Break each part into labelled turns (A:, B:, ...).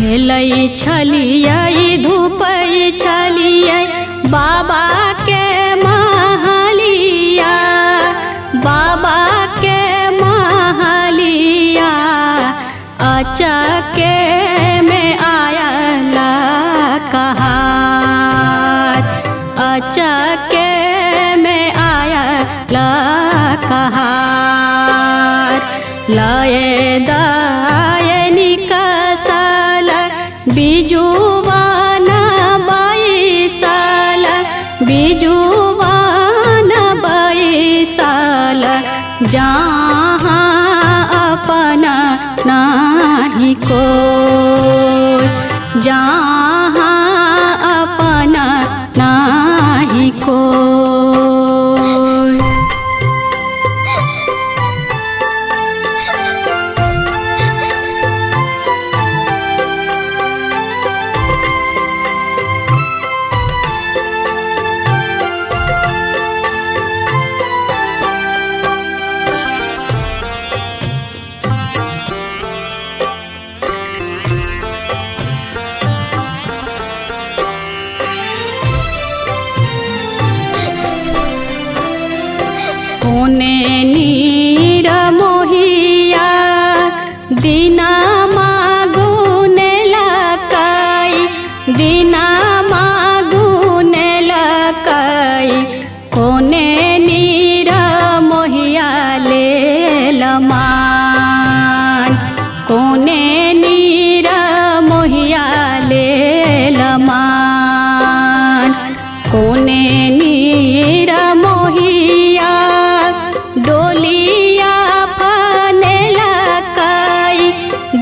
A: खेलै छलियै धूपै छलियै बाबा के महलिया, बाबा के महलिया। अचके में आयला कहार, अचके में आयला कहार। लय दायनी कसल बिजुवान बैसल, बिजुवान बैसल। जहाँ अपना नाही कोई, जहाँ अपना नाही कोई। कोने नीर मोहिया दिना मागुने लकाई, दिना मागुने लकाई। कोने नीर मोहिया ले लमान, कोने नीर मोहिया ले लमान। कोने नीर मोहिया डोलिया फने लकाई,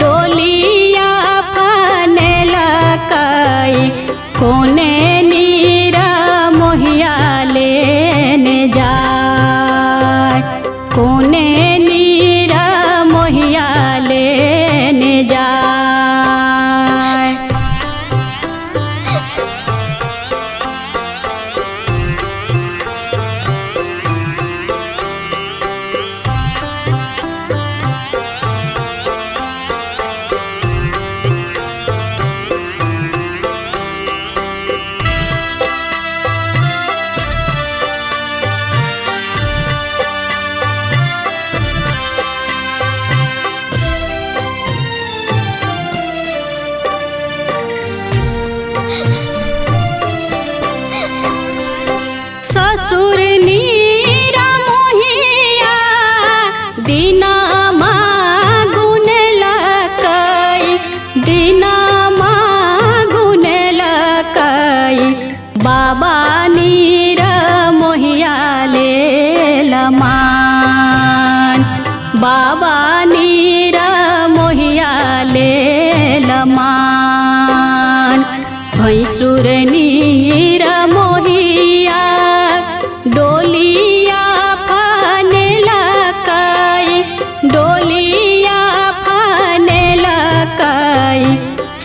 A: डोलिया फने लकाई। कोने नीर मोहिया लेने जाय, कोने नीर मोहिया लेने जाय। ससुर नीरा मोहिया दिना मागुन लकाई, दिना मागुन लकाई। बाबा नीरा मोहिया ले लमान, बाबा नीरा मोहिया ले लमान। भैंसुर नीरा मोहिया डोलिया फने लकाई, डोलिया फने लकाई।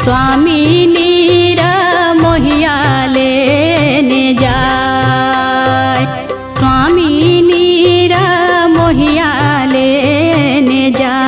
A: स्वामी नीरा मोहिया लेने जाय, स्वामी नीरा मोहिया लेने जाय।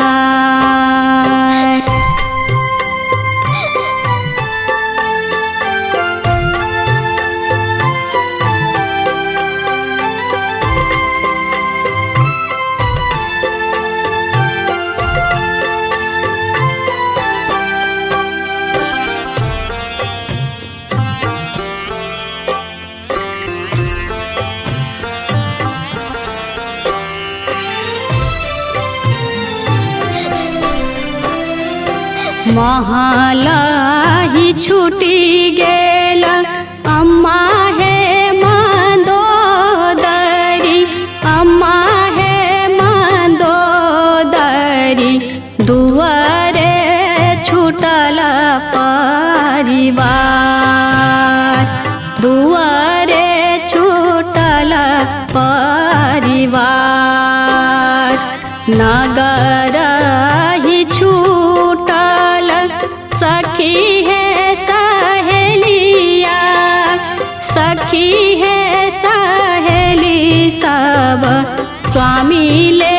A: महालाही छूटी गेल अम्मा हे मंदोदरी, अम्मा हे मंदोदरी। दुआरे छूटल परिवार, दुआरे छूटल परिवार। नगर ही छूटल सखी है सहेलिया, सखी है सहेली सब। स्वामी ले